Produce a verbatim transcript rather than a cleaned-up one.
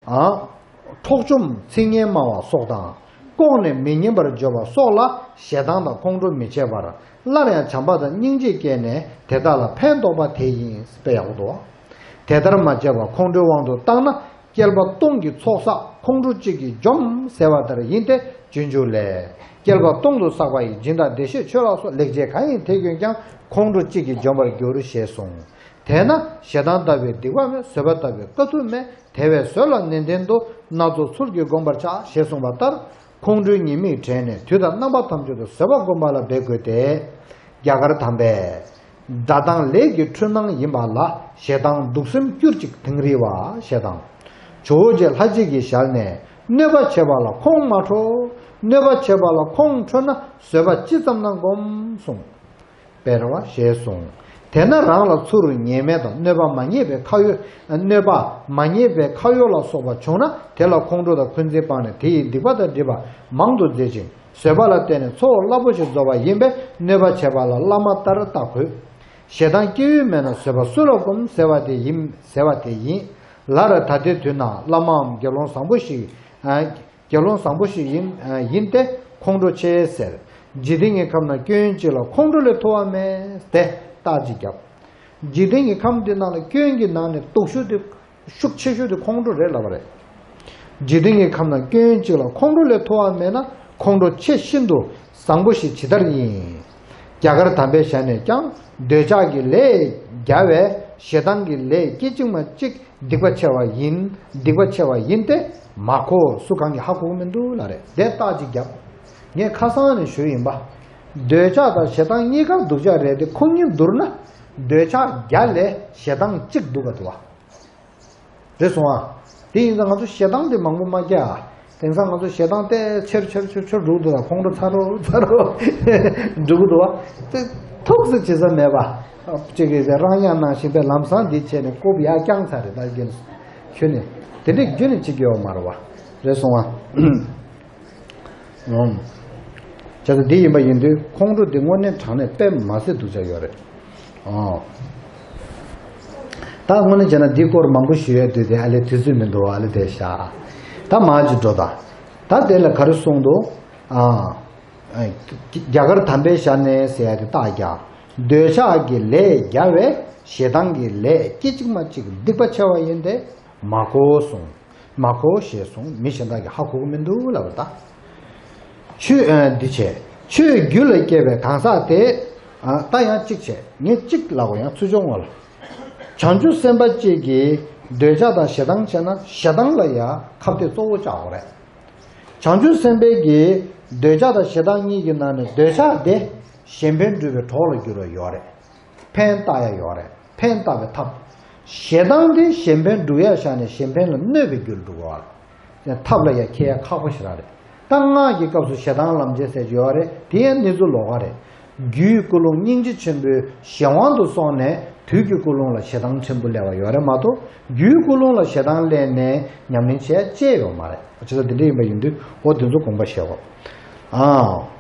ཨ། འཕྲོག་བཅོམ་ཚིག་ངན་སྨྲ་བ་སོགས་དང་། ལྐོག་ནས་མི་སྙན་པར་བརྗོད་པ་སོགས་ལ་ཞེ་སྡང་དང་ཁོང་ཁྲོ་མི་བྱེད་པར། སླར་ཡང་བྱམས་པ་དང་སྙིང་རྗེ་བསྐྱེད་ནས་དེ་དག་ལ་ཕན་འདོགས་པ་དེ་ཡིན། དཔེ་ཡག་པོ་འདུག། དེ་ལྟར་མ་བྱས་པར་ཁོང་ཁྲོའི་དབང་དུ་བཏང་ན། བསྐལ་པ་སྟོང་གི་ཚོགས་བསགས་ཁོང་ཁྲོ་གཅིག་གིས་འཇོམས་ཟེར་བ་ལྟར་ཡིན་ཏེ། སྤྱོད་འཇུག་ལས། བསྐལ་པ་སྟོང་དུ་བསགས་པ་ཡི་སྦྱིན་བདག་བདེ་གཤེགས་ཆོས་ལ་སོགས་ལེགས་སྤྱད་གང་ཡིན་དེ་ཀུན་ཀྱང་ཁོང་ཁྲོ་གཅིག་གིས་འཇོམས་པར་འགྱུར་ཞེས་གསུངས། དེས་ན་ཞེ་སྡང་ལྟ་བུའི་སྡིག་པ་མེད། བཟོད་པ་ལྟ་བུའི་དཀའ་ཐུབ་མེད། དེ་བས་བཟོད་ལ་ནན་ཏན་དུ། སྣ་ཚོགས་ཚུལ་གྱིས་བསྒོམ་པར་བྱ། ཞེས་གསུངས་པ་ལྟར། ཁོང་ཁྲོའི་ཉེས་དམིགས་དྲན་ནས་དུས་དང་རྣམ་པ་ཐམས་ཅད་དུ་བཟོད་པ་བསྒོམ་པ་ལ་འབད་དགོས་ཏེ། རྒྱ་གར་དམ་པས། དགྲ་དང་ལས་ཀྱི་འཁྲུལ་སྣང་ཡིན་པ་ལ་ཞེ་སྡང་གདུག་སེམས་སྐྱུར་ཅིག་དིང་རི་བ་ཞེ་སྡང་། ཇོ་བོ་རྗེ་ལྷ་གཅིག་གིས་ཞལ་ནས། གནོད་པ་བྱེད་པ་ལ་ཁོང་མ་ཁྲོ། གནོད་པ་བྱེད་པ་ལ་ཁོང་ཁྲོ་ན་བཟོད་པ་ཅི་ཙམ་ན་བསྒོམ་གསུངས། སྤེལ་བ་ཞེས་གསུངས། དེས་ན་རང་ལ་ཚུར་ཉེས་མེད་དང་གནོད་པ་མ་རྙེད་པའི་ཁ་ཡོ། གནོད་པ་མ་རྙེད་པའི་ཁ་ཡོ་ལ་སོགས་པ་བྱུང་ན་དེ་ལ་ཁོང་ཁྲོ་དང་འཁོན་འཛིན་སྤངས་ནས་དེ་ཡི་སྡིག་པ་དང་སྒྲིབ་པ་མང་དུ་འཛད་ཅིང་བཟོད་པ་ལ་བརྟེན་ནས་ཚོགས་རླབས་པོ་ཆེ་རྫོགས་པ་ཡིན་པས་གནོད་པ་བྱེད་པ་ལ་བླ་མ་ལྟར་བལྟ་དགོས། ཞེ་སྡང་སྐྱེ་ཡུལ་མེད་ན་བཟོད་པ་སུ་ལ་བསྒོམ་ཟེར་བ་དེ་ཡིན། ཟེར་བ་དེ་ཡིན། ལར་ད་ལྟའི་དུས་ན་བླ་མའམ་དགེ་སློང་བཟང་པོ་ཞིག་དགེ་སློང་བཟང་པོ་ཞིག་ཡིན་ཡིན་ཏེ་ཁོང་ཁྲོ་ཆེ་ཟེར། འཇིག་རྟེན་གྱི་ཁམས་ན་སྐྱོན་གཅིག་ལ་ཁོང་ཁྲོ་ལས་ཐུ་བ་མེད་དེ་རྟགས་ཅིག་བརྒྱབ། འཇིག་རྟེན་གྱི་ཁམས་འདི་ནང་ལ་སྐྱོན་གྱི་ནང་ནས་སྡུག་ཤོས་དེ་ཤུགས་ཆེ་ཤོས་དེ་ཁོང་ཁྲོ་རེད་ལབ་པ་རེད། འཇིག་རྟེན་གྱི་ཁམས་ན་སྐྱོན་གཅིག་ལ་ཁོང་ཁྲོ་ལས་ཐུ་བ་མེད་ན་ཁོང་ཁྲོ་ཆེ་ཤིན་ཏུ་བཟང་པོ་ཞིག་ཇི་ལྟར་ཡིན། རྒྱ་གར་དམ་པའི་ཞལ་ནས་ཀྱང་འདོད་ཆགས་ཀྱི་ལས་བརྒྱ་བས་ཞེ་སྡང་གི་ལས་སྐད་ཅིག་མ་གཅིག་སྡིག་པ་ཆེ་བ་ཡིན། སྡིག་པ་ཆེ་བ་ཡིན་ཏེ་མ་གོ། སུ་གང་གིས་ཧ་གོ་གི་མི་འདུག་ལབ་རེད། དེ་རྟགས་ཅིག་བརྒྱབ། ངས་ཁ་སང་ནས་ཞུས་ཡིན་པ། འདོད་ཆགས་དང་ཞེ་སྡང་གཉིས་ཀ་སྡུག་ཅག་རེད་དེ་ཁོ་གཉིས་བསྡུར་ན་འདོད་ཆགས་བརྒྱ་ལས་ཞེ་སྡང་གཅིག་སྡུག་ག་འདུག་བ། རེད་སོང་ཨ། དེ་ཡིན་ཙང་ང་ཚོ་ཞེ་སྡང་དེ་མང་པོ་མ་སྐྱེ་ཨ། དེང་སང་ང་ཚོ་ཞེ་སྡང་དེ་ཆེར་ཆེར་ཆེར་ཆེར་འགྲོ་གི་འདུག་ལ་ཁོང་ཁྲོ་ཚ་རོ་ཚ་རོ་འགྲོ་གི་འདུག་བ། དེ་ཐུགས་སུ་བྱེད་ས་མེད་པ། གཅིག་གིས་དེ་རང་ཡང་ནང་བཞིན་པའི་ལམ་སང་འདི་བྱས་ནས་ཀོབ་ཡར་བརྐྱངས་ཚར་རེད་ད་རྒྱུན་ཁྱོད་ནི་དེ་འདྲས་རྒྱུན་ནས་བྱེད་ཀྱི་ཡོད་མ་རེད་བ། རེད་སོང་ཨ། ཨོམ། བྱས་ཙང་འདི་ཡིན་པ་ཡིན་དུས་ཁོང་ཁྲོ་འདི་དངོས་གནས་དྲང་གནས་དཔེ་མ་སྲིད་སྡུག་ཅག་ཡོད་རེད། ཨོ། ད་དངོས་གནས་བྱས་ན་འདི་སྐོར་མང་པོ་ཞུ་ཡས་དུས་དེ་ཨ་ལས་དུས་ཚོད་མི་འདུག་ཨ་ལས་དེ་ཤ། ད་མ་ཅི་འགྲོ་ད། ད་དེ་ལ་ག་རེ་གསུངས་འདུག་ཨ། རྒྱ་གར་དམ་པའི་ཞལ་ནས་ཟེར་ཡ་དེ་རྟགས་རྒྱག་འདོད་ཆགས་ཀྱི་ལས་བརྒྱ་བས་ཞེ་སྡང་གི་ལས་སྐད་ཅིག་མ་གཅིག་སྡིག་པ་ཆེ་བ་ཡིན་ཏེ། མ་གོ་གསུངས། མ་གོ་ཞེས་གསུངས། མི་གཞན་དག་གིས་ཧ་གོ་གི་མི་འདུག་ལབ་པ་དང་། ཆོས་ཨ་འདི་བྱས། ཆོས་རྒྱུད་ལ་སྐྱེས་པའི་གང་ཟག་དེ། ཨ་ད་ཡང་གཅིག་བྱས། ངས་གཅིག་ལབ་དགོས་ཡང་ཚུར་སྦྱོང་བ་ལ། བྱང་ཆུབ་སེམས་དཔའ་གཅིག་གིས་འདོད་ཆགས་དང་ཞེ་སྡང་བྱས་ན་ཞེ་སྡང་ལ་ཡང་ཁ་གཏད་གཙོ་བོ་བཅག་དགོས་རེད། བྱང་ཆུབ་སེམས་དཔའ་གིས་འདོད་ཆགས་དང་ཞེ་སྡང་གཉིས་ཀྱི་ནང་ནས་འདོད་ཆགས་དེ་གཞན་ཕན་སྒྲུབ་པའི་གྲོགས་ལ་འགྱུར་བ་ཡོད་རེད། ཕན་བཏགས་ཡ་ཡོད་རེད། ཕན་བཏགས་པའི་ཐབས། ཞེ་སྡང་དེ་གཞན་ཕན་སྒྲུབ་ཡ་བཞག་ནས་གཞན་ཕན་ལ་གནོད་པའི་རྒྱུར་འགྲོ་གི་ཡོད་རེད། ཐབས་ལ་ཡ་འཁྱེར་ཡ་ཁག་པོ་ཞིག་རང་རེད། ད་སྔགས་ཀྱི་སྐབས་སུ་ཞེ་སྡང་ལམ་བྱེད་ཟེར་གྱི་ཡོད་རེད། དེ་ཡང་གནས་ཚུལ་ལོགས་ཀ་རེད། རྒྱུའི་ཀུན་སློང་སྙིང་རྗེ་ཆེན་པོའི་གཞན་དབང་དུ་སོང་ནས་དུས་ཀྱི་ཀུན་སློང་ལ་ཞེ་སྡང་ཕྲན་བུ་སླེབས་པ་ཡོད་རེད་མ་གཏོགས་རྒྱུའི་ཀུན་སློང་ལ་ཞེ་སྡང་སླེབས་ནས་ཉམས་ལེན་བྱེད་ཡ་ཅི་ཡང་ཡོད་མ་རེད། བྱས་ཙང་དེ་འདྲ་ཡིན་པ་ཡིན་དུས་འོ་དེ་ཚོ་དགོངས་པ་བཞེས་དགོས། ཨ།